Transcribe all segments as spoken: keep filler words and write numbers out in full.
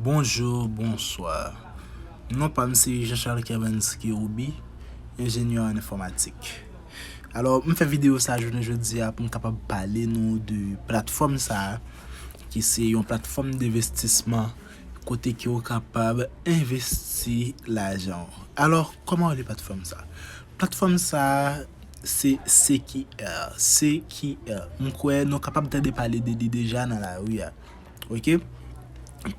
Bonjou, bonswa. Non pa m se Jean Charles Kervens Keroubi, enjenyè an enfòmatik. Alò, m fè videyo sa jounen jodi a pou m kapab pale nou de platfòm sa a, ki se yon platfòm denvestisman kote ke w kapab envesti lajan w. Alò, kòman rele platfòm sa? Platfòm sa a, se C Q R. C Q R. M kwè nou kapab tande pale de li deja nan lari a. Ok?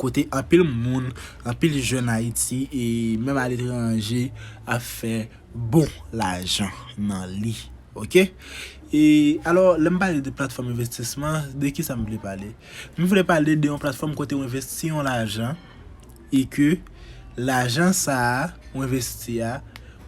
Kote anpil moun, anpil jèn Ayiti e menm aletranje ap fè bon lajan nan li. Ok? E alò, lè m pale de platfòm envestisman, de ki sa m vle pale? M vle pale de yon platfòm kote w envesti yon lajan e ke lajan sa a ou envesti a,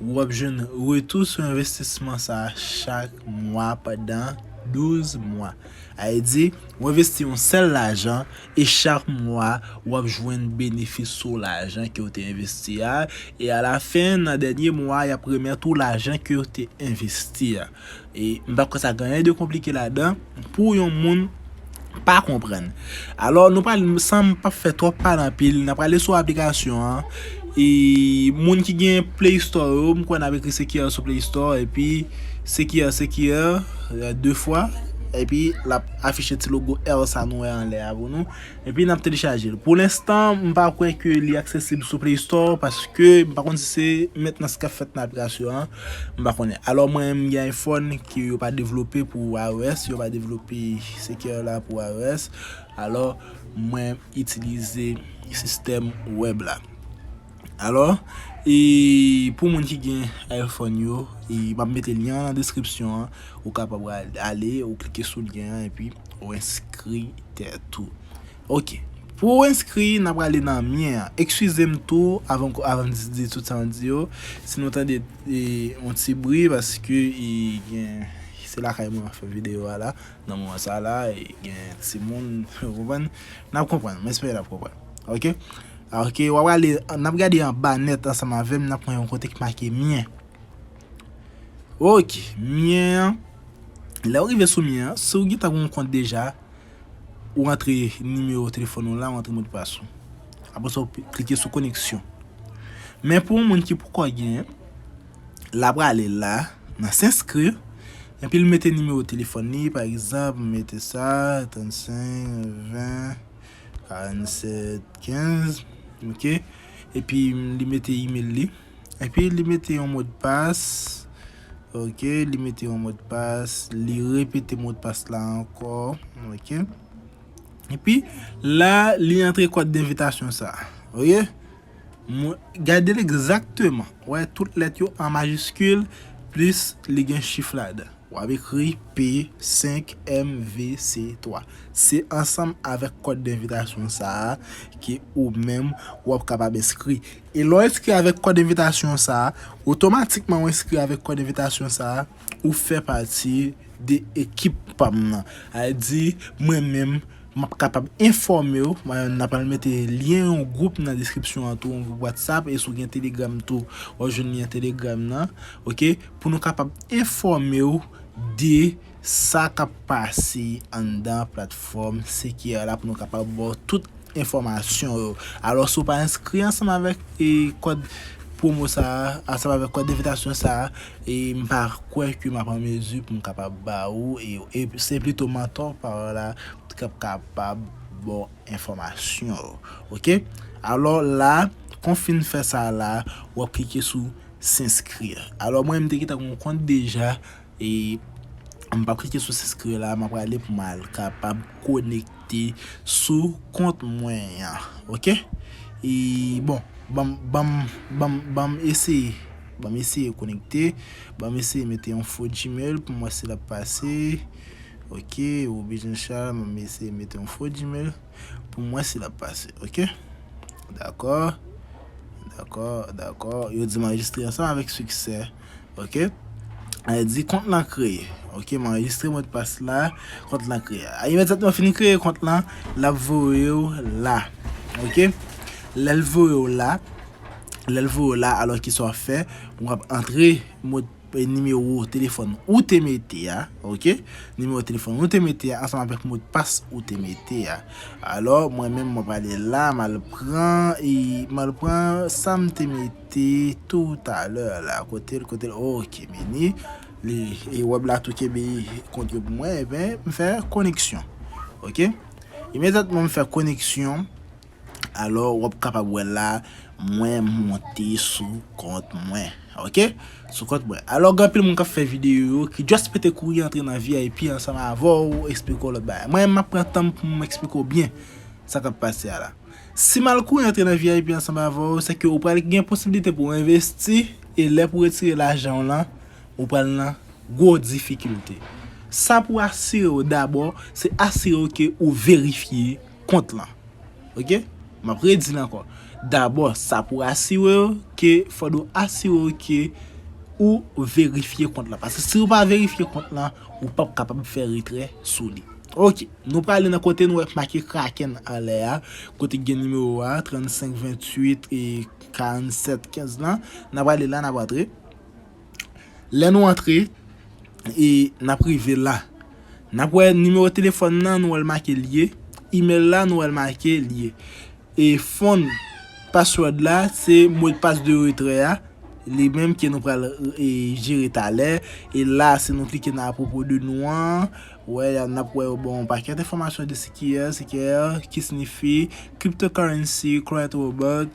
w ap jwenn retou sou envestisman sa a chak mwa pandan douz mwa. Sa vle di, ou envesti yon sèl lajan e chak mwa w ap jwenn benefis sou lajan ke w te envesti a. E alafen, nan dènye mwa, y ap remèt ou lajan ke w te envesti a. E m pa kwè sa gen anyen de konplike ladan pou yon moun pa konprann. Alò, nou pral, san m pa fè twòp pale anpil, n ap prale sou aplikasyon an. E moun ki gen Play Store yo, m kwè n ap ekri C Q R sou Play Store, epi C Q R, C Q R, euh, de fwa, epi l ap afiche ti logo L sa nou wè anlè a pou nou. Epi n ap telechaje l. Pou lenstan, m pa kwè ke li aksesib sou Play Store, paske m pa konn si se mentnans k ap fèt nan aplikasyon an. M pa konnen. Alò, mwen, m gen iPhone ke yo pa devlope pou iOS, yo pa devlope C Q R la pou iOS. Alò, mwen itilize sistèm wèb la. Alò, e pou moun ki gen iPhone yo, e m ap mete lyen an nan deskripsyon an, ou kapab al-, ale, ou klike sou lyen an, epi ou enskri tèt ou. Ok. Pou w enskri, n ap prale nan myen an. Eskize m tou, avan, avan m di, di tout sa m di yo. Si nou tande, e, yon ti bri, paske, e, gen, se lakay mwen fè videyo a la, nan moman sa la, e, gen timoun, ou konprann? N ap konprann, m espere n ap konprann. Ok? Ok, w ap prale, n ap gade anba nèt ansanm avè m, n ap pran yon kote ki make myen. Ok, myen an. Lè w rive sou myen an, si w gentan gen yon kont deja, ou antre nimewo telefòn ou la, ou antre modpas ou. Apre sa, w klike sou koneksyon. Men pou yon moun ki poko genyen, l ap prale la, nan s'inscrire, epi l mete nimewo telefòn li, pa egzanp, m mete sa, trannsenk, ven, karannsèt, kenz, ok? Epi li mete email li. Epi li mete yon modpas. Ok, li mete yon modpas, li repete modpas la ankò. Ok. Epi la, li antre kòd envitasyon sa. Ok? Mwen, gade l egzakteman. Wè, tout lèt yo an majiskil, plis li gen chif ladan. W ap ekri P senk M V C twa. Se ansanm avèk kòd envitasyon sa a ke ou menm w ap kapab enskri. E lè w enskri avèk kòd envitasyon sa a, otomatikman w enskri avèk kòd envitasyon sa a, ou fè pati de ekip pa m nan. Sa vle di, mwen menm, m ap kapab enfòme w, mwen, n ap al mete lyen yon gwoup nan deskripsyon an tou, yon gwoup WhatsApp, e si w gen Telegram tou, w ap jwenn lyen Telegram nan, ok, pou nou kapab enfòme w de sa k ap pase anndan platfòm C Q R la pou nou kapab ba w tout enfòmasyon yo. Alò, si w pa enskri ansanm avèk, e, kòd pwomo sa a, ansanm avèk kòd envitasyon sa a, e m pa kwè ke m ap an mezi pou m kapab ba ou, e, e se plito mantò pa w la k ap kapab ba w enfòmasyon yo. Ok? Alò la, kon w fin fè sa la, w ap klike sou s'inscrire. Alò mwen, m te gentan gen yon kont deja, e m p ap klike sou s'inscrire la, m ap prale pou m al kapab konekte sou kont mwen an. Ok? E bon, ban m, ban m, ban m, ban m eseye. Ban m eseye konekte. Ban m eseye mete yon fo Gmail pou m wè si l ap pase. Ok, Roby Jean Charles, ban m eseye mete yon fo Gmail pou m wè si l ap pase. Ok? Dakò. Dakò, dakò. Yo di m anrejistre ansanm avèk siksè. Ok? Sa vle di kont lan kreye. Ok, m anrejistre modpas la, kont lan kreye. A, imedyatman fini kreye kont lan, l ap voye w la. Ok? Lè l voye w la, lè l voye w la, alò ki sa w ap fè? W ap antre mod, e, nimewo telefòn ou te mete a, oke? Nimewo telefòn ou te mete a ansanm avèk modpas ou te mete a. Alò, mwen menm, mwen prale la, m al pran, e, m al pran sa m te mete toutalè la. Kote l, kote l, oke, meni. Li, e wè la tou kenbe kont yo pou mwen, ebyen, m fè koneksyon. Oke? Imedyatman m fè koneksyon, alò, w ap kapab wè la, mwen monte sou kont mwen. Oke? Sou kont mwen. Alò, gen anpil moun k ap fè videyo yo ki just pete kouri antre nan V I P ansanm avè w, eksplike w lòt bagay. Mwen, m ap pran tan m pou m eksplike w byen sa k ap pase a la. Si m al kouri antre nan V I P ansanm avè w, se ke ou pral gen posiblite pou w envesti, e lè pou w retire lajan w lan, ou pral nan gwo difikilte. Sa pou asire w dabò, se asire w ke ou verifye kont lan. Oke? M ap redi l ankò. Dabò, sa pou asire w ke, fòd ou asire w ke ou verifye kont lan. Paske si ou pa verifye kont lan, ou p ap kapab fè retrè sou li. Oke, nou prale nan kote nou wè make Kraken anlè a, kote gen nimewo a, trannsenk venntuit e karannsèt kenz lan. N ap prale la, n ap antre. Lè nou antre, e n ap rive la. N ap wè nimewo telefòn nan, nou wè l make l ye. Email la, nou wè l make l ye. E fon password la, se modpas de retrè a, li menm ke nou pral, e, jere talè. E la, si nou klike nan apropo de nou an, wè, n ap wè yo ban yon pakèt enfòmasyon de C Q R, C Q R, ki siyifi cryptocurrency, client robot,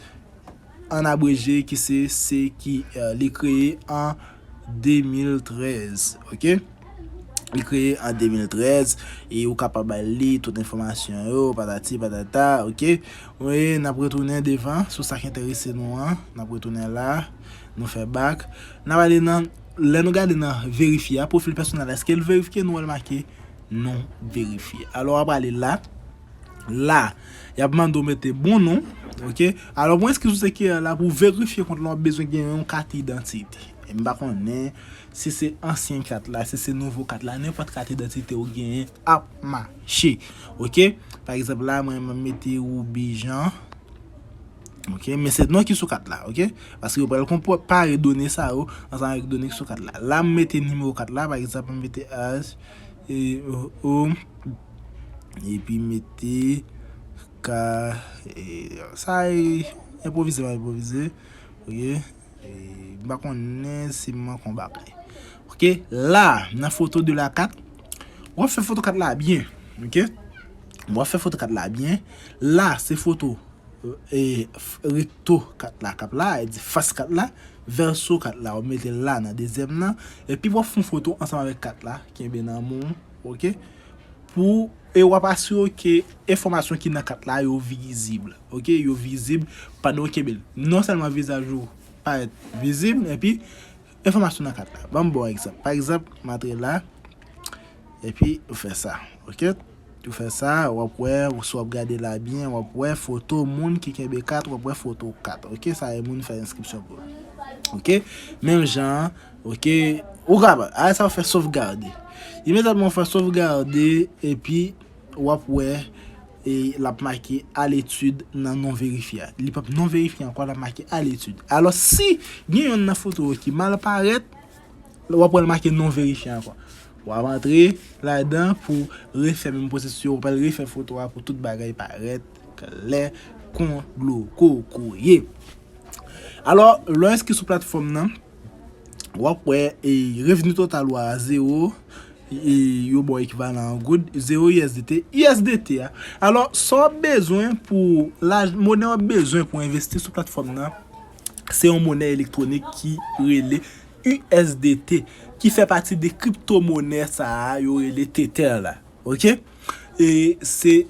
an abreje, ki se C Q R. Li kreye an de mil trèz, oke? Li kreye an de mil trèz, e ou kapab al li tout enfòmasyon yo, patati patata, oke? Wi, n ap retounen devan, sou sa k enterese nou an, n ap retounen la, nou fè back. N ap ale nan, lè nou gade nan verifye a, pwofil pèsonèl, èske l verifye, nou wè l make non verifye. Alò, w ap ale la, la, y ap mande w mete bon non, oke? Alò, pou enskri sou C Q R la, pou verifye kont lan, w ap bezwen gen yon kat idantite. E m pa konnen si se ansyen kat la, si se nouvo kat la, nenpòt kat idantite ou genyen ap mache, oke? Pa egzanp la, mwen, mwen mete Ruby Jean, oke? Men se non ki sou kat la, oke? Paske yo pral konpare done sa yo ansanm avèk done ki sou kat la. La, m mete nimewo kat la, pa egzanp, m mete H, e, O, O, epi mete K, e, sa e enpwovize, m ap enpwovize, oke? E, m pa konnen si m manke yon bagay. Oke, la, nan foto de la kat, w ap fè foto kat la byen, oke? W ap fè foto kat la byen. La, se foto, e, f-, rekto kat la k ap la, e di fas kat la, vèso kat la, w ap mete l la nan dezyèm nan, epi w ap fè yon foto ansanm avèk kat la, kenbe nan men w, oke? Pou, e w ap asire w ke enfòmasyon ki nan kat la, yo vizib, oke? Yo vizib pandan w kenbe l. Non sèlman vizaj ou parèt vizib, epi enfòmasyon nan kat la. Ban m ba w egzanp. Pa egzanp, m antre la, epi ou fè sa, oke? Ou fè sa, w ap wè, si w ap gade la byen, w ap wè foto moun ki kenbe kat, w ap wè foto kat, oke? Sa e moun fè enskripsyon pou l. Oke? Menm jan an, oke? Ou kapab, a sa w fè sovgade. Imedyatman w fè sovgade, epi w ap wè, e l ap make à l'étude nan non verifye a. Li p ap non verifye ankò, l ap make à l'étude. Alò, si gen yonn nan foto yo ki mal parèt, w ap wè l make non verifye ankò. W ap antre ladan pou refè menm pwosesis yo, w pral refè foto a pou tout bagay parèt klè kon dlo kokoye. Alò, lè w enskri sou platfòm nan, w ap wè, e, revni total ou a zewo, e, yo ba w ekivalan an goud, zewo U S D T, U S D T a. Alò, sa w ap bezwen pou, la, monè w ap bezwen pou envesti sou platfòm nan, se yon monè elektwonik ki rele U S D T, ki fè pati de kriptomonè sa a, yo rele Tether la. Oke? E se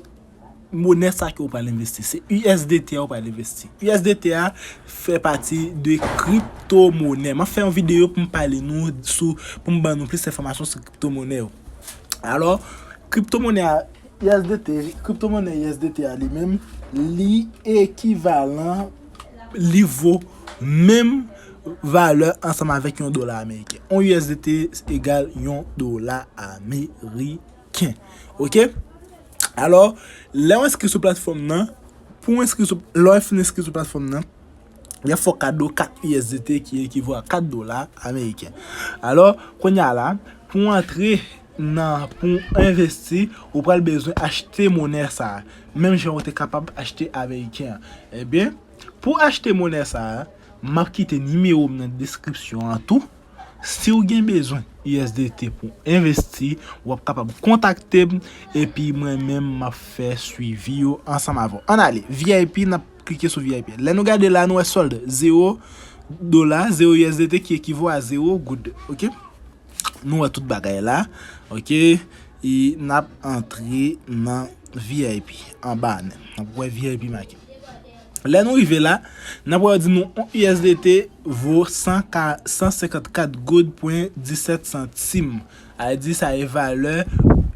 monè sa ke w pral envesti. Se U S D T a w pral envesti. U S D T a fè pati de kriptomonè. M ap fè yon videyo pou m pale nou sou, pou m ban nou plis enfòmasyon sou kriptomonè yo. Alò, kriptomonè a, U S D T, kriptomonè U S D T a li menm, li ekivalan, li vo menm valè ansanm avèk yon dola ameriken. Yon U S D T egal yon dola ameriken. Oke? Alò, lè w enskri sou platfòm nan, pou w enskri sou, lè w fin enskri sou platfòm nan, y ap fè w kado kat U S D T ki ekivo a kat dola ameriken. Alò, kounye a la, pou w antre nan, pou w envesti, ou pral bezwen achte monè sa a. Menm jan ou te kapab achte ameriken an. Ebyen, pou achte monè sa a, m ap kite nimewo m nan deskripsyon an tou. Si w gen bezwen U S D T pou envesti, w ap kapab kontakte m, epi mwen menm m ap fè swivi yo ansanm avè w. Ann ale, V I P, n ap klike sou V I P. Lè nou gade la, nou wè sòld, zewo dola, zewo U S D T ki ekivo a zewo goud. Oke? Nou wè tout bagay la. Oke? E n ap antre nan V I P anba a, n ap wè V I P make. Lè nou rive la, n ap wè yo di nou yon U S D T vo san ka, san senkannkat goud pwen disèt santim. A di sa e valè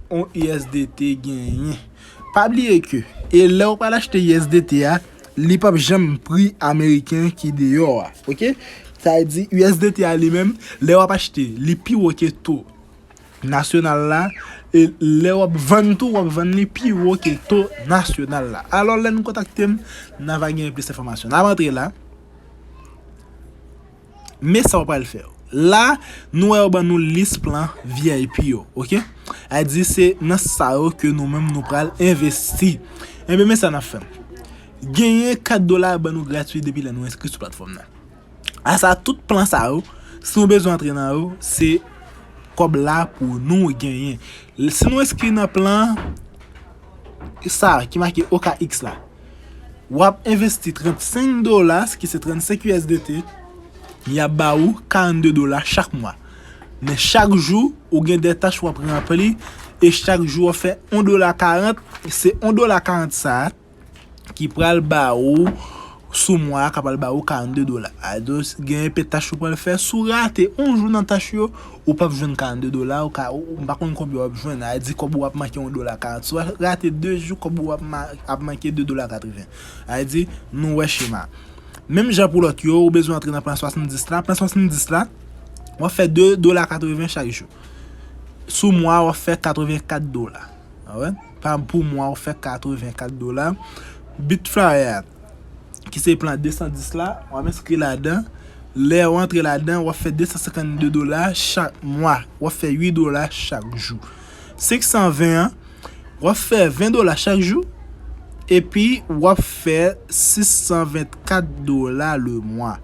yon U S D T genyen. Pa bliye ke, e lè w pral achte U S D T a, li p ap janm pri ameriken ki deyò a. Oke? Sa vle di U S D T a li menm, lè w ap achte, li pi wo ke to nasyonal la, e lè w ap vann tou, w ap vann li pi wo ke to nasyonal la. Alò, lè nou kontakte m, n a va gen plis enfòmasyon. N ap antre la. Men sa w pral fè. La, nou wè yo ban nou lis plan V I P yo, oke? A di se nan sa yo ke nou menm nou pral envesti. Enben, men sa n ap fè. Genyen kat dola ban nou gratwi depi lè nou enskri sou platfòm nan. Asa tout plan sa yo, si nou bezwen antre nan yo, se kòb la pou nou genyen. Si nou enskri nan plan sa ki make O K X la, w ap envesti trannsenk dola, ki se trannsenk U S D T, y ap ba ou karannde dola chak mwa. Men chak jou, ou gen de tach w ap ranpli, e chak jou w ap fè yon dola karant, se yon dola karant sa a ki pral ba ou sou mwa a, ka pral ba ou karannde dola. A, donk, gen enpe tach ou pral fè. Si w rate yon jou nan tach yo, ou p ap jwenn karannde dola, ou ka, ou, m pa konn konbyen w ap jwenn. A di kòb ou ap manke yon dola karant. Si w rate de jou, kòb ou ap, ma- ap manke de dola katreven. A di, nou wè chema. Menm jan pou lòt yo, ou bezwen antre nan plan swasanndis la. Plan swasanndis la, w ap fè de dola katreven chak jou. Sou mwa, w ap fè katrevenkat dola. Alright? Pa pou mwa, w fè katrevenkat dola. Bitflyer, ki se plan de san dis la, w ap enskri ladan. Lè w antre ladan, w ap fè de san senkannde dola chak mwa. W ap fè uit dola chak jou. Senk san ven an, w ap fè ven dola chak jou. Epi, w ap fè sis san vennkat dola le mwa.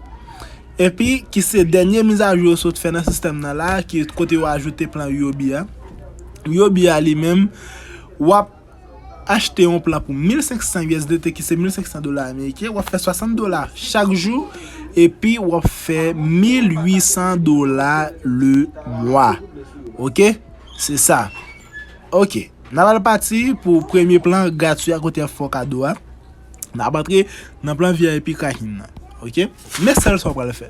Epi, ki se dènye mizajou yo sot fè nan sistèm nan la, ki kote yo ajoute plan U O B a. U O B a li menm, w ap achte yon plan pou mil senk san U S D T, ki se mil senk san dola ameriken, w ap fè swasant dola chak jou, epi w ap fè mil uit san dola le mwa. Oke? Se sa. Oke. N a pral pati pou premye plan gratwi a kote y ap fè w kado a. N ap antre nan plan V I P Kraken nan. Oke? Men sèl sa w pral fè.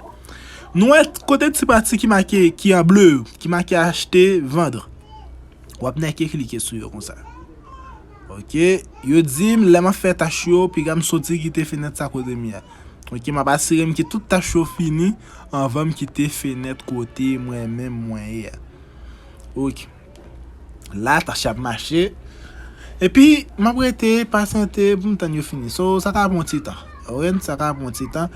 Nou wè kote ti pati ki make, ki an ble, ki make achte, vendre. W ap nèke klike sou yo konsa. Oke? Yo di m, lè m ap fè tach yo, piga m soti kite fenèt sa kote m ye a. Oke? M ap asire m ke tout tach yo fini anvan m kite fenèt kote mwen menm mwen ye a. Oke. La, tach ap mache. Epi, m ap rete, pasyante pou m tann yo fini. So, sa ka pran yon ti tan. Oke? Sa ka pran yon ti tan.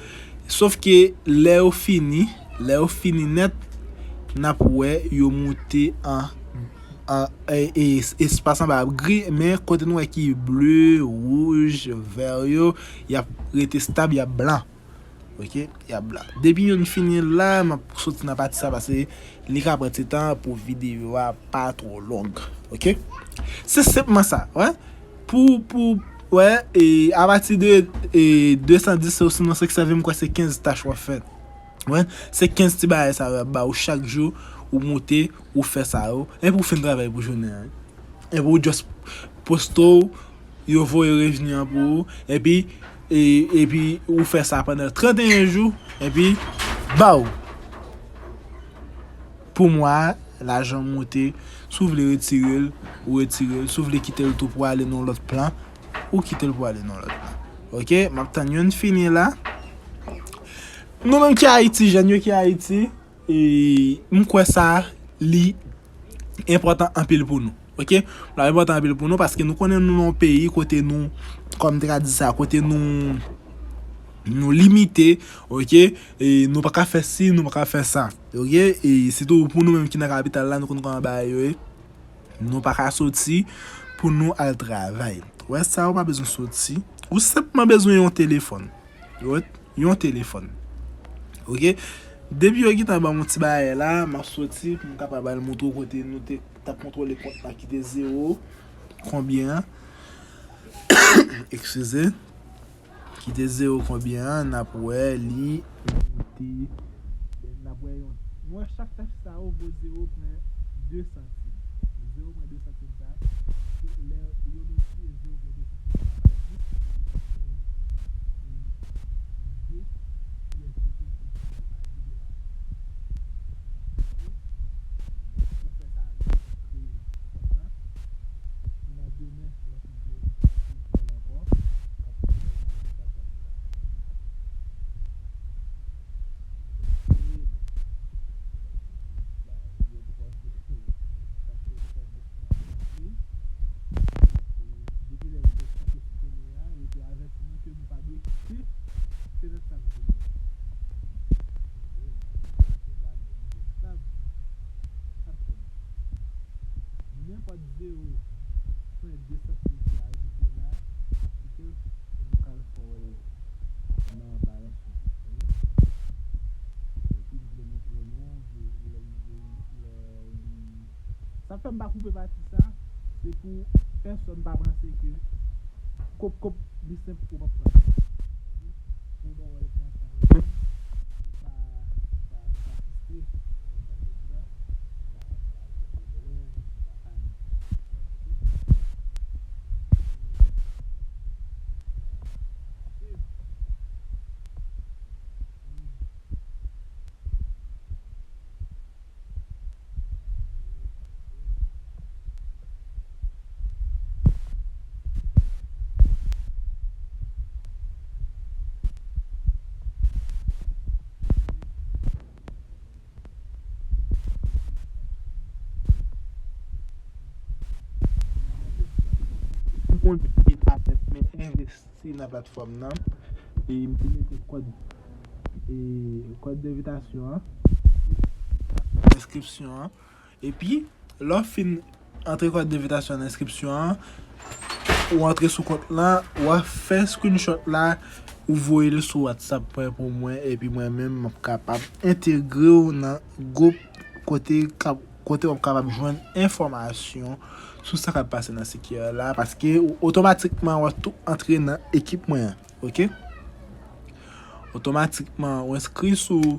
Sof ke lè yo fini, lè yo fini nèt, n ap wè yo moute an, an, e, e, espas anba ap gri, men kote nou wè ki ble, wouj, vè yo, y ap rete stab, y ap blan. Oke? Y ap blan. Depi youn fini la, m ap soti nan pati sa, paske li ka pran ti tan pou videyo a pa twò long. Oke? Se senpman sa, wè. Pou, pou, wè, e, apati de, e, de san dis osinon senk san ven, m kwè se kenz tach w ap fè. Wè, se kenz ti bagay sa yo y ap ba ou chak jou, ou moute, ou fè sa yo, epi ou fin travay pou jounen an. Epi ou just poste w, yo voye revni an pou ou, epi, e, epi ou fè sa pandan trannteyen jou, epi, baw! Pou mwa a, lajan moute, si w vle retire l, ou retire l, si w vle kite l tou pou ale nan yon lòt plan, ou kite l pou ale nan yon lòt plan. Oke, m ap tann youn fini la. Nou menm ki Ayiti, jèn yo ki Ayiti, e, m kwè sa, li enpòtan anpil pou nou. Oke? Li enpòtan anpil pou nou paske nou konnen nou nan yon peyi kote nou, kòm m te ka di sa, kote nou, Nou limite, oke? E nou pa ka fè si, nou pa ka fè sa, oke? E sitou pou nou menm ki nan kapital la, nou konn kòman bagay yo ye. Nou pa ka soti pou nou al travay. Ou wè sa, ou pa bezwen soti. Ou senpman bezwen yon telefòn. Yon, yon telefòn. Oke? Depi yo gentan ban m yon ti bagay la, m ap soti pou m kapab al montre w kote nou te t ap kontwole kont la ki te zewo. Konbyen an? Eskize. Ki te zewo konbyen an, n ap wè li monte. N ap wè yon. Nou wè chak tach sa yo vo zewo pwen de santim. Zewo pwen de santim sa, se lè yo mete zewo pwen de santim sa, pa egzanp, de pyès de santim sa, se pa de dola. Ou fè sa, ou kreye kont lan. Nan demen, lè w fin kreye kont lan ankò, w ap fè yon lòt bagay. Depi lè nou te sou kounye a, yo te avèti nou ke nou pa dwe kite fenèt sa kote nou ye. Wi, men se la nèg esklav ap fè nou. Nenpòt zewo pwen de santim ki ajoute la, n ap kite l pou nou ka al fè w nan balans nou. Epi m vle montre nou, vle, vle, vle, vle, sa fè m pa koupe pati sa, se pou pèsonn pa panse ke kop kop li senp ou p ap pran. Pou w wè l pran tan ou menm, ou pa, pa, pa fristre. Ou konprann sa m di la? Ou pa, ou pa gen pwoblèm, ou pa panik. M konn se pa tèt men envesti nan platfòm nan. E m te mete kòd, e, kòd envitasyon an, enskripsyon an. Epi, lè w fin antre kòd envitasyon nan enskripsyon an, ou antre sou kont lan, w a fè screenshot la, ou voye l sou WhatsApp mwen pou mwen, epi mwen menm, m ap kapab entegre w nan gwoup kote k ap, kote w ap kapab jwenn enfòmasyon sou sa k ap pase nan C Q R la, paske ou otomatikman w ap tou antre nan ekip mwen an, oke? Otomatikman, ou enskri sou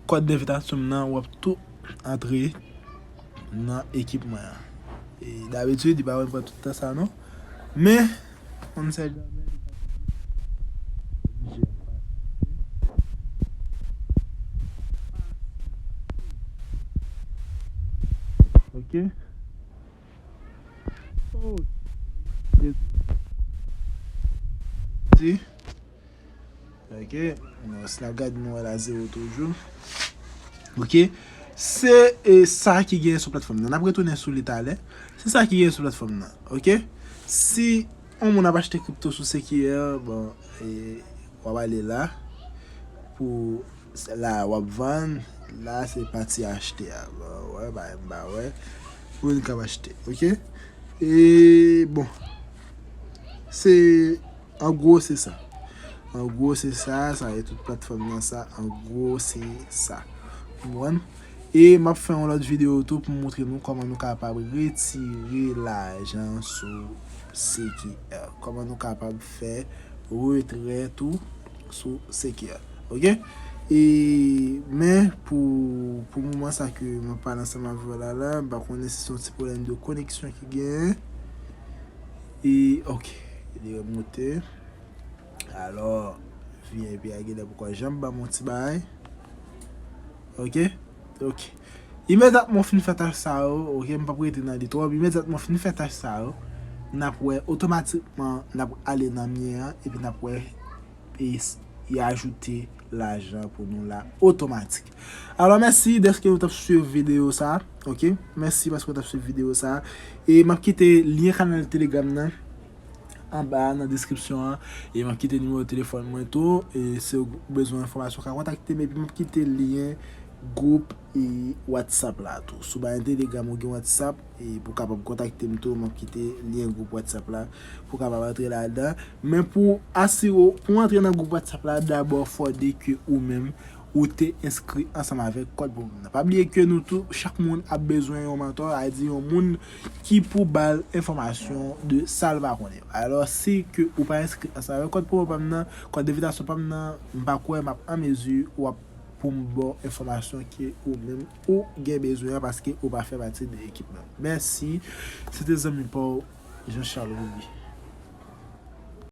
kòd envitasyon m nan, w ap tou antre nan ekip mwen an. E dabitid, li pa konn pran tout tan sa non. Men, on sait jamais, li ka toujou oblije ap pase. Ok. Oh. Si. Ok. Non, si n ap gade, nou wè la zewo toujou. Ok. Se, e, sa ki genyen sou platfòm nan. N ap retounen sou li talè. Se sa ki genyen sou platfòm nan. Ok. Si yon moun ap achte kripto sou C Q R, bon, e, w ap ale la pou la w ap vann, la se pati achte a. Bon, wè, ba, ba, wè. Pou moun k ap achte, ok? E, bon, se, an gwo, se sa. An gwo, se sa, sa e tout platfòm nan sa, an gwo, se sa. Ou konprann? E m ap fè yon lòt videyo tou pou m montre nou kòman nou kapab retire lajan sou C Q R. Kòman nou kapab fè retrè tou sou C Q R. Ok? E, men pou, pou moman sa ke m ap pale ansanm avè w la, la, m pa konnen si se yon ti pwoblèm de koneksyon ki genyen. E, ok, li remonte. Alò, V I P a genlè poko janm ban m yon ti bagay. Ok? Ok. Imedyatman w fin fè tach sa yo, ok, m p ap rete nan li twòp. Imedyatman w fin fè tach sa yo, n ap wè otomatikman, n ap ale nan myen an, epi n ap wè, e, y ajoute lajan pou nou la otomatik. Alò, mèsi dèske w t ap swiv videyo sa, ok? Mèsi paske w t ap swiv videyo sa. E m ap kite lyen kanal Telegram nan anba nan deskripsyon an. E m ap kite nimewo telefòn mwen tou. E si w bezwen enfòmasyon, w ka kontakte m. Epi m ap kite lyen gwoup e WhatsApp la tou. Si w pa gen Telegram, ou gen WhatsApp, e pou w kapab kontakte m tou, m ap kite lyen gwoup WhatsApp la pou w kapab antre ladan. Men pou asire w, pou w antre nan gwoup WhatsApp la, dabò fòde ke ou menm ou te enskri ansanm avèk kòd pwomo nan. Pa bliye ke nou tou, chak moun ap bezwen yon mantò, a di yon moun ki pou ba l enfòmasyon de sa l pa konnen. Alò, si ke ou pa enskri ansanm avèk kòd pwomo pa m nan, kòd envitasyon pa m nan, m pa kwè m ap an mezi w ap pou m ba w enfòmasyon ke ou menm ou gen bezwen an paske ou pa fè pati de ekip mwen. Mèsi. Se te zanmi pa w, Jean Charles Ruby.